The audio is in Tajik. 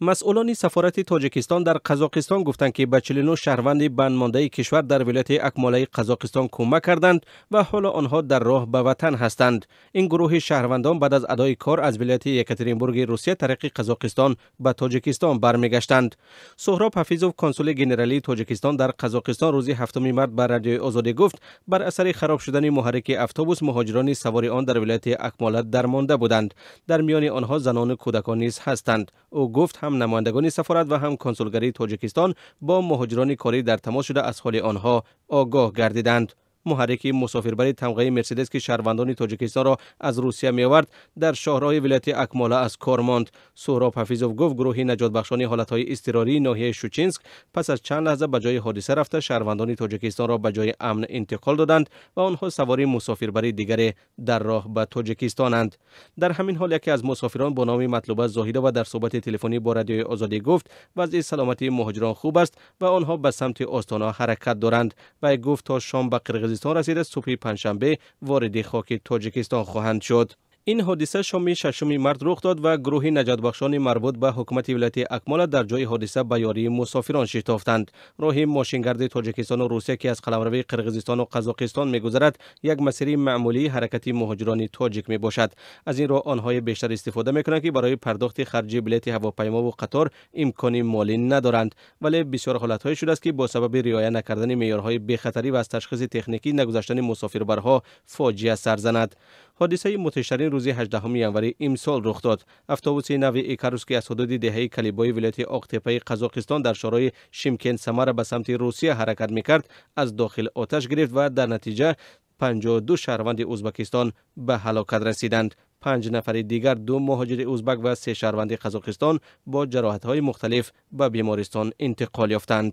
Масъулони сафорати Тоҷикистон дар Қазоқистон гуфтанд, ки ба 49 шаҳрванди бандмондаи кишвар дар вилояти Акмолаи Қазоқистон кӯмак карданд ва ҳоло онҳо дар роҳ ба ватан ҳастанд. Ин гурӯҳи шаҳрвандон баъд аз адои кор аз вилояти Екатеринбурги Русия тариқи Қазоқистон ба Тоҷикистон бармегаштанд. Суҳроб Ҳафизов, консули генералии Тоҷикистон дар Қазоқистон, рӯзи 7 март ба Радиои Озодӣ гуфт, бар асари хароб шудани муҳаррики автобус муҳоҷирони савори он дар вилояти Акмола дармонда буданд. Дар миёни онҳо занону кӯдакон низ ҳастанд. Ӯ гуфт, ҳам намояндагони сафорат ва ҳам консулгарии Тоҷикистон бо муҳоҷирони корӣ дар тамос шуда, аз ҳоли онҳо огоҳ гардиданд. Муҳаррики мусофирбари тамғаи Мерседес, ки шаҳрвандони Тоҷикистонро аз Русия меовард, дар шоҳроҳи вилояти Акмола аз кор монд. Суҳроб Ҳафизов гуфт, гурӯҳи наҷотбахшони ҳолатҳои изтирории ноҳияи Шучинск пас аз чанд лаҳза ба ҷои ҳодиса рафта, шаҳрвандони Тоҷикистонро ба ҷои амн интиқол доданд ва онҳо савори мусофирбари дигаре дар роҳ ба Тоҷикистонанд. Дар ҳамин ҳол яке аз мусофирон бо номи Матлуба Зоҳидова дар суҳбати телефонӣ бо Радиои Озодӣ гуфт, вазъи саломатии муҳоҷирон хуб аст ва онҳо ба самти Остона ҳаракат доранд. Вай гуфт, то шом ба Қирғизистон расида, субҳи панҷшанбе вориди хоки Тоҷикистон хоҳанд шуд. Ин ҳодиса шоми 6 март рух дод ва гурӯҳи наҷотбахшони марбут ба ҳукумати вилояти Акмола дар ҷои ҳодиса ба ёрии мусофирон шитофтанд. Роҳи мошингарди Тоҷикистону Русия, ки аз қаламрави Қирғизистону Қазоқистон мегузарад, як масири маъмулии ҳаракати муҳоҷирони тоҷик мебошад. Аз ин роҳ онҳое бештар истифода мекунанд, ки барои пардохти харҷи билети ҳавопаймову қатор имкони молӣ надоранд. Вале бисёр ҳолатҳое шудааст, ки бо сабаби риоя накардани меъёрҳои бехатарӣ ва аз ташхиси техникӣ нагузаштани мусофирбарҳо фоҷиа сар занад. Ҳодисаи мутештарин рӯзи 18 январи имсол рух дод. Автобуси нави Икарус, ки аз ҳудуди деҳаи Калибои вилояти Оқтепаи Қазоқистон дар шоҳроҳи Шимкент Самара ба самти Русия ҳаракат мекард, аз дохил оташ гирифт ва дар натиҷа 52 шаҳрванди Ӯзбекистон ба ҳалокат расиданд. 5 нафари дигар, 2 муҳоҷири ӯзбак ва 3 шаҳрванди Қазоқистон, бо ҷароҳатҳои мухталиф ба бемористон интиқол ёфтанд.